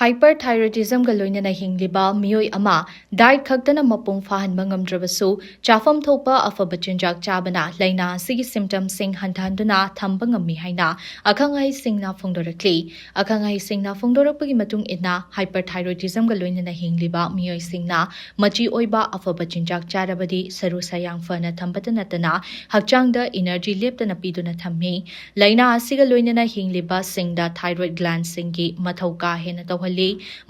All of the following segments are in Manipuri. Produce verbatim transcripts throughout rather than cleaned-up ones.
Hyperthyroidismꯒ ꯂꯣꯏꯅꯅ ꯍꯤꯡꯂꯤꯕ ꯃꯤꯑꯣꯏ ꯑꯃ diet ꯈꯛꯇꯅ ꯃꯄꯨꯡ ꯐꯥꯍꯟꯕ ꯉꯝꯗ꯭ꯔꯕꯁꯨ, ꯆꯥꯐꯝ ꯊꯣꯛꯄ ꯑꯐꯕ ꯆꯤꯟꯖꯥꯛ ꯆꯥꯕꯅ ꯂꯥꯏꯅꯥ ꯑꯁꯤꯒꯤ symptomꯁꯤꯡ ꯍꯟꯊꯍꯟꯗꯨꯅ ꯊꯝꯕ ꯉꯝꯃꯤ ꯍꯥꯏꯅ ꯑꯈꯪ ꯑꯍꯩꯁꯤꯡꯅ ꯐꯣꯡꯗꯣꯔꯛꯂꯤ꯫ ꯑꯈꯪ ꯑꯍꯩꯁꯤꯡꯅ ꯐꯣꯡꯗꯣꯔꯛꯄꯒꯤ ꯃꯇꯨꯡ ꯏꯟꯅ, hyperthyroidismꯒ ꯂꯣꯏꯅꯅ ꯍꯤꯡꯂꯤꯕ ꯃꯤꯑꯣꯏꯁꯤꯡꯅ ꯃꯆꯤ ꯑꯣꯏꯕ ꯑꯐꯕ ꯆꯤꯟꯖꯥꯛ ꯆꯥꯔꯕꯗꯤ ꯁꯔꯨ ꯁꯌꯥꯡ ꯐꯅ ꯊꯝꯕꯇ ꯅꯠꯇꯅ ꯍꯛꯆꯥꯡꯗ energy ꯂꯦꯞꯇꯅ ꯄꯤꯗꯨꯅ ꯊꯝꯃꯤ꯫ ꯂꯥꯏꯅꯥ ꯑꯁꯤꯒ ꯂꯣꯏꯅꯅ ꯍꯤꯡꯂꯤꯕꯁꯤꯡꯗ thyroid glandꯁꯤꯡꯒꯤ ꯃꯊꯧ ꯀꯥ ꯍꯦꯟꯅ ꯇꯧꯍꯜꯂꯤ꯫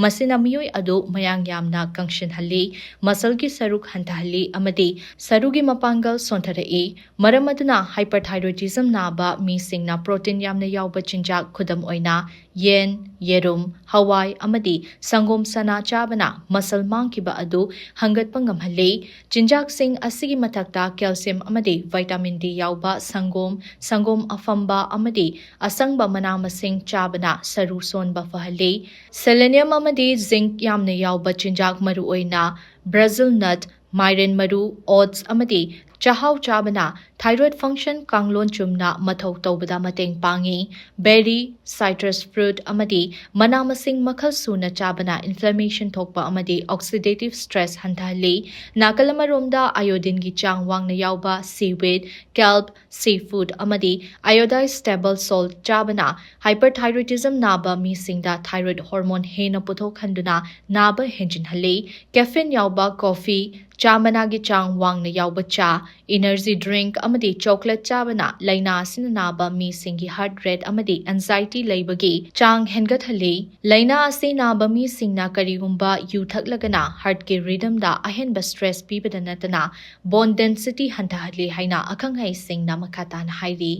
ꯃꯁꯤꯅ ꯃꯤꯑꯣꯏ ꯑꯗꯨ ꯃꯌꯥꯡ ꯌꯥꯝꯅ ꯀꯪꯁꯤꯟꯍꯜꯂꯤ, muscleꯒꯤ ꯁꯔꯨꯛ ꯍꯟꯊꯍꯜꯂꯤ ꯑꯃꯗꯤ ꯁꯔꯨꯒꯤ ꯃꯄꯥꯡꯒꯜ ꯁꯣꯟꯊꯔꯛꯏ꯫ ꯃꯔꯝ ꯑꯗꯨꯅ hyperthyroidism ꯅꯥꯕ ꯃꯤꯁꯤꯡꯅ protein ꯌꯥꯝꯅ ꯌꯥꯎꯕ ꯆꯤꯟꯖꯥꯛ, ꯈꯨꯗꯝ ꯑꯣꯏꯅ ꯌꯦꯟ, ꯌꯦꯔꯨꯝ, ꯍꯋꯥꯏ ꯑꯃꯗꯤ ꯁꯪꯒꯣꯝ ꯁꯅꯥ ꯆꯥꯕꯅ muscle ꯃꯥꯡꯈꯤꯕ ꯑꯗꯨ ꯍꯟꯒꯠꯄ ꯉꯝꯍꯜꯂꯤ꯫ ꯆꯤꯟꯖꯥꯛꯁꯤꯡ ꯑꯁꯤꯒꯤ ꯃꯊꯛꯇ calcium ꯑꯃꯗꯤ vitamin D ꯌꯥꯎꯕ ꯁꯪꯒꯣꯝ, ꯁꯪꯒꯣꯝ ꯑꯐꯝꯕ ꯑꯃꯗꯤ ꯑꯁꯪꯕ ꯃꯅꯥ ꯃꯁꯤꯡ ꯆꯥꯕꯅ ꯁꯔꯨ ꯁꯣꯟꯕ ꯐꯍꯜꯂꯤ꯫ Selenium ꯑꯃꯗꯤ zinc ꯌꯥꯝꯅ ꯌꯥꯎꯕ ꯆꯤꯟꯖꯥꯛ, ꯃꯔꯨꯑꯣꯏꯅ Brazil nut, ꯃꯥꯏꯔꯦꯟ ꯃꯔꯨ, oats ꯑꯃꯗꯤ ꯆꯥꯛꯍꯥꯎ ꯆꯥꯕꯅ thyroid function ꯀꯥꯡꯂꯣꯟ ꯆꯨꯝꯅ ꯃꯊꯧ ꯇꯧꯕꯗ ꯃꯇꯦꯡ ꯄꯥꯡꯏ꯫ Berry, citrus fruit ꯑꯃꯗꯤ ꯃꯅꯥ ꯃꯁꯤꯡ ꯃꯈꯜ ꯁꯨꯅ ꯆꯥꯕꯅ inflammation ꯊꯣꯛꯄ ꯑꯃꯗꯤ oxidative stress ꯍꯟꯊꯍꯜꯂꯤ꯫ ꯅꯥꯀꯜ ꯑꯃꯔꯣꯝꯗ, iodineꯒꯤ ꯆꯥꯡ ꯋꯥꯡꯅ ꯌꯥꯎꯕ seaweed, kelp, seafood ꯑꯃꯗꯤ iodized table salt ꯆꯥꯕꯅ hyperthyroidism ꯅꯥꯕ ꯃꯤꯁꯤꯡꯗ thyroid hormone ꯍꯦꯟꯅ ꯄꯨꯊꯣꯛꯍꯟꯗꯨꯅ ꯅꯥꯕ ꯍꯦꯟꯖꯤꯟꯍꯜꯂꯤ꯫ Caffeine ꯌꯥꯎꯕ coffee, ꯆꯥ ꯃꯅꯥꯒꯤ ꯆꯥꯡ ꯋꯥꯡꯅ ꯌꯥꯎꯕ ꯆꯥ, energy drink ꯑꯃꯗꯤ chocolate ꯆꯥꯕꯅ ꯂꯥꯏꯅꯥ ꯑꯁꯤꯅ ꯅꯥꯕ ꯃꯤꯁꯤꯡꯒꯤ heart rate ꯑꯃꯗꯤ anxiety ꯂꯩꯕꯒꯤ ꯆꯥꯡ ꯍꯦꯟꯒꯠꯍꯜꯂꯤ꯫ ꯂꯥꯏꯅꯥ ꯑꯁꯤ ꯅꯥꯕ ꯃꯤꯁꯤꯡꯅ ꯀꯔꯤꯒꯨꯝꯕ ꯌꯨ ꯊꯛꯂꯒꯅ heartꯀꯤ rhythmꯗ ꯑꯍꯦꯟꯕ stress ꯄꯤꯕꯗ ꯅꯠꯇꯅ bone density ꯍꯟꯊꯍꯜꯂꯤ ꯍꯥꯏꯅ ꯑꯈꯪ ꯑꯍꯩꯁꯤꯡꯅ ꯃꯈꯥ ꯇꯥꯅ ꯍꯥꯏꯔꯤ꯫